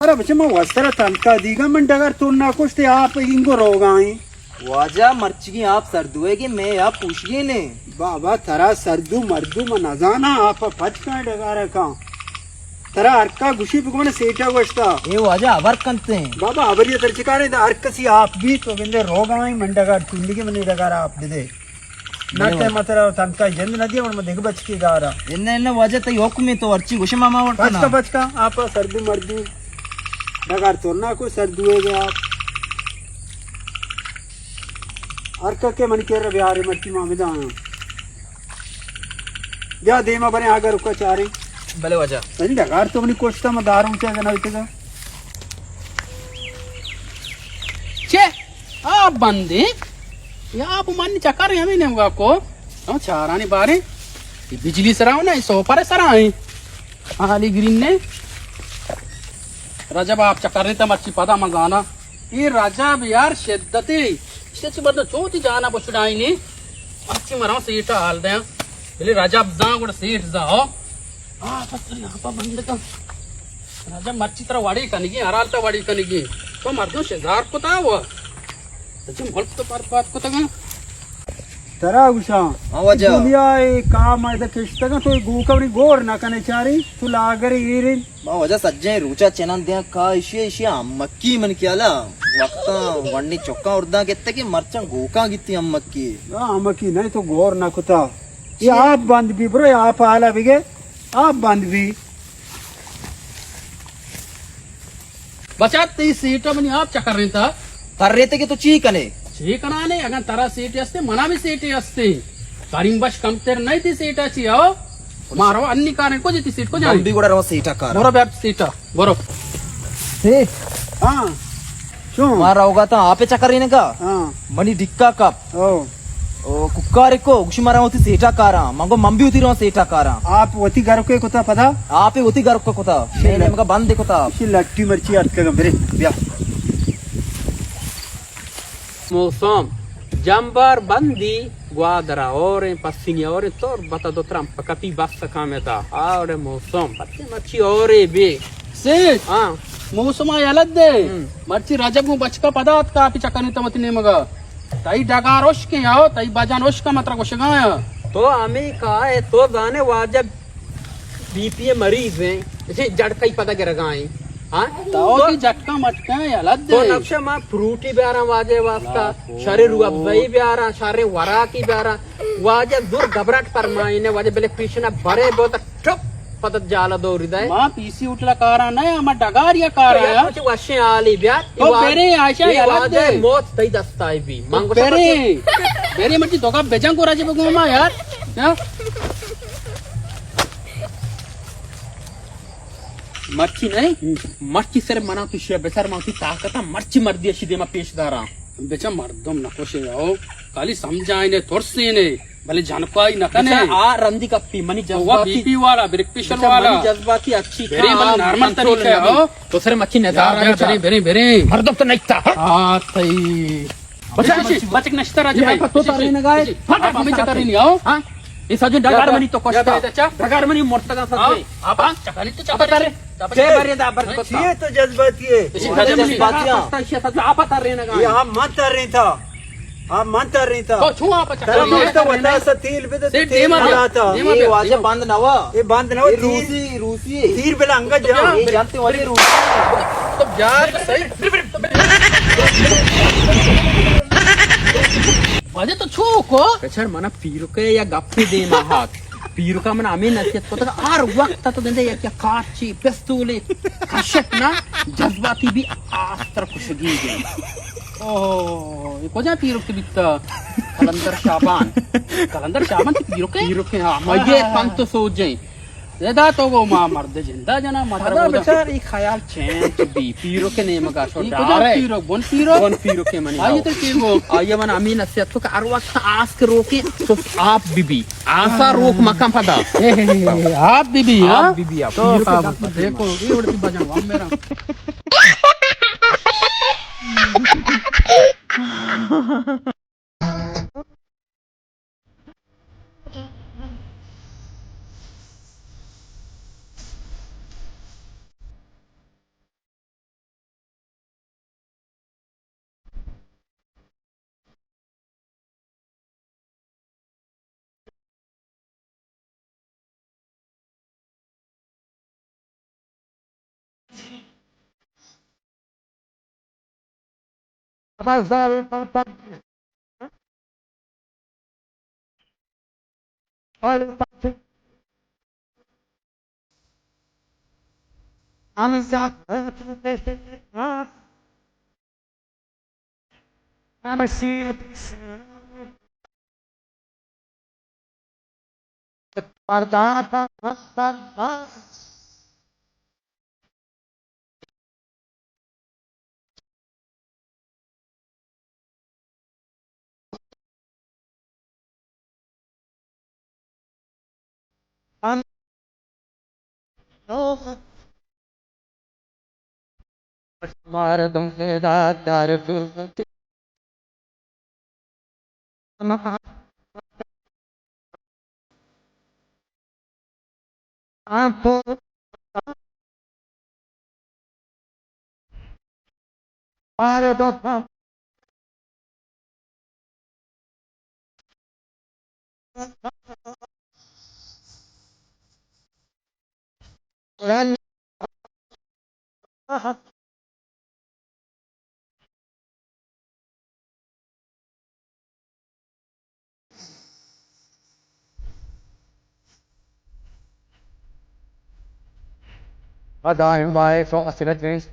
ارے بچہ، من وسترا تنکا دیگا، من ڈگار تو نہ کشتے، آپ اینگو روگائیں۔ واجہ، مرچگی آپ سردوئے گے، میں آپ پوشگی نے۔ بابا، ترا سردو مردو من نزانا، آپ پچ کائیں ڈگارا کاں۔ ترا ہرکا گوشی بگو من سیٹا گوشتا۔ اے واجہ، ہبر کنتے ہیں۔ بابا، ہبری تر چکارے دا، ہر کسی آپ بھی تو گندے روگائیں، من ڈگار چونڈگی، من ڈگار آپ بدے۔ نہ بلے تے واجہ۔ مطلب تنکا جند نہ دیا، من دگہ بچکی گارا۔ انہ، انہ واجہ، تئی حکم ہے، تو ہرچی گوشے ماما ورتا پچکا نا۔ پچکا، آپ سردو مردو ڈگار تو نہ کو سردوئے گے آپ۔ ہر کا کے من کے ربیارے مرچی مامی دانا۔ بیا دیما بریں آگا رکا چاریں۔ بلے واجہ۔ تنی ڈگار تو منی کشتا، من داروں چا نہ بیتگا۔ چے؟ آپ بندیں؟ یا آپ من چکر ہمیں نیمگا کو؟ ہم چارانی باریں؟ یہ بجلی سرا ہو نا، یہ سوپر سرا ہیں۔ حالی گرین نے۔ رجب آپ چکر نہیں تا مرچی پدا من زانا۔ یہ رجب یار شدتی۔ اشتے چی مردم چوتی جانا بچڑائی نہیں۔ مرچی مراں سیٹا حال دیاں۔ بلے رجب زان گڑا سیٹ زان ہو۔ آ، پتہ نہیں، آپا بند کن۔ راجہ مرچی ترا وڑی کنگی، ہر حال تا وڑی کنگی۔ تو مردم شزار کتا ہوا۔ راجہ ملک تو برباد کتا گا۔ ترا گوشاں۔ ہاں واجہ۔ دنیا اے کام ادا کشتگا تو اے گوکا منی گور نہ کنے چاری، تو لاگر ایرین۔ ما واجہ سجیں روچا چنان دیاں کا ایشی، ایشی امکی من کیالا۔ وقتا ونی چکاں ارداں گتے کہ مرچاں گوکاں گتی امکی۔ آ، امکی نہیں تو گور نہ کتا۔ یہ آپ بند بھی برو، آپ حالا بگے، آپ بند بھی۔ بچا، تئی سیٹا منی آپ چکر رہتا۔ کر رہتے کہ تو چی کنے؟ چی کنانے؟ اگر ترا سیٹے ہستے، منا بھی سیٹے ہستے۔ کریم بخش کم تر نہیں تئی سیٹا چی ہو؟ مارو انی کارن کو جتی سیٹ کو جائیں۔ بھی گڑا رو سیٹا کار۔ برو بیار سیٹا، برو۔ سیٹ۔ ہاں۔ چون؟ مارا ہوگا تا آپ چکر رہنے کا۔ ہاں۔ منی ڈکا کپ۔ او۔ او، ککارے کو، گوشی مارا وتی سیٹا کاراں۔ من گو من بھی وتی رواں سیٹا کاراں۔ آپ وتی گھر کے کتا پدا؟ آپ وتی گھر کے کتا۔ شی میں نے مگا بند کتا۔ شی لٹی مرچی اتکگا برے، بیا۔ موسم، جمبار بندی، گوادرا اوریں، پسینی اوریں، تربتا دو ترمپ کپی بس کامتا۔ آوڑے موسم، پتی مرچی اورے بے۔ سیٹ۔ ہاں۔ موسم ء یلہ دے۔ ہم۔ مرچی رجب گوں بچکا پدا اتکا آپی چکانی تمتی نیمگا۔ تئی ڈگار اشکیں آؤ، تئی بجان اشکا مترا گوشگایا۔ تو ہمیں کائے، تو زانے واجہ بی پی ء مریض ہیں، اسے جڑکئی پدا گرگائیں۔ ہاں؟ تو تو کی جٹکا مٹکا یلہ دے۔ تو نقشہ ما فروٹی بیاراں واجہ واسطہ، شرے روح افزائی بیاراں، شرے وراکی بیاراں۔ واجہ زور گھبراہٹ فرمائینے، واجہ بلے پیشنا بھرے بہت ٹپ پتہ جالا دوری دے۔ ما پی سی ہوٹل کارا نہ، ما ڈگاریا کارا۔ یا کچھ وشیں حالی بیا۔ تو برے عائشہ، یلہ دے۔ موت تئی دستا بی۔ تو برے۔ برے مرچی تو کا بجن کو راجے بگو ما یار۔ ہاں؟ مرچی نہیں؟ مرچی سر منا تو شیئر بسر ما تو طاقت مرچی مردی اشی دیما پیش دارا۔ بچا مردم نکوشے او، کالی سمجھائینے، ترسینے، بلے جنکوائی نہ کنے۔ بچا آ رندی کپی، منی جذباتی بی پی والا، بلڈ پریشر والا۔ منی جذباتی اچھی بری من نارمل طریقہ ہے۔ تو سر مچی نظر بری، بری، بری۔ مردم تو نہیں تا۔ آ تئی۔ بچا، بچک نشتر آ جائے۔ تو تاری نگائے۔ ہمیں چکر نہیں آؤ۔ ہاں؟ اے سجن ڈگار منی تو کشتا۔ ڈگار منی مرتگا سجے۔ آپ چکانی تو چکر رہے۔ چیئے تو جذباتی ہے۔ اسی جذباتی ہے۔ آپ تر رہے نگا۔ یہ آپ مت تر رہے تھا۔ آپ مت تر رہے تھا۔ تو چھو آپ چکر رہے۔ ترا مجھتا وتا سا تیل پہ تو تیل دیما بلاتا۔ یہ واجہ بند نہ ہوا۔ یہ بند نہ ہوا۔ روسی، روسی۔ تیر بلا انگا جا۔ یہ جانتے والے روسی۔ تو یار صحیح۔ واجہ تو چو کو؟ کچر منا پیرکے یا گپے دیما ہات۔ پیرکا من ہمیں نصیحت کو تک ہر وقت تو گندے یک یک کارچی، پستولے، کشت نا، جذباتی بھی آستر کشگی گئے۔ اوہ، یہ کجا پیرک تو بیتا؟ قلندر شابان۔ قلندر شابان تو پیرکے؟ پیرکے، ہاں، مجھے پنت سوچیں۔ ادا تو گو ما مرد جندا جنا ما ترا پدا بچار ای خیال چینج بی۔ پیرو کے نیمگا شو ای کجا ڈارے۔ پیرو؟ بن پیرو؟ بن پیرو کے منی آئی ہاو۔ تو کی گو؟ آئی من امین نصیحت کو کہ ہر وقت آس کے روکے تو آپ بی بی۔ آسا روک مکان پدا۔ آپ بی بی، ہاں؟ آپ بی بی، آپ۔ تو پیرو کے آپ دست دیکھو، یہ اڑتی بجن وام میرا۔ ما دائم بائے سو اسرت رئیس.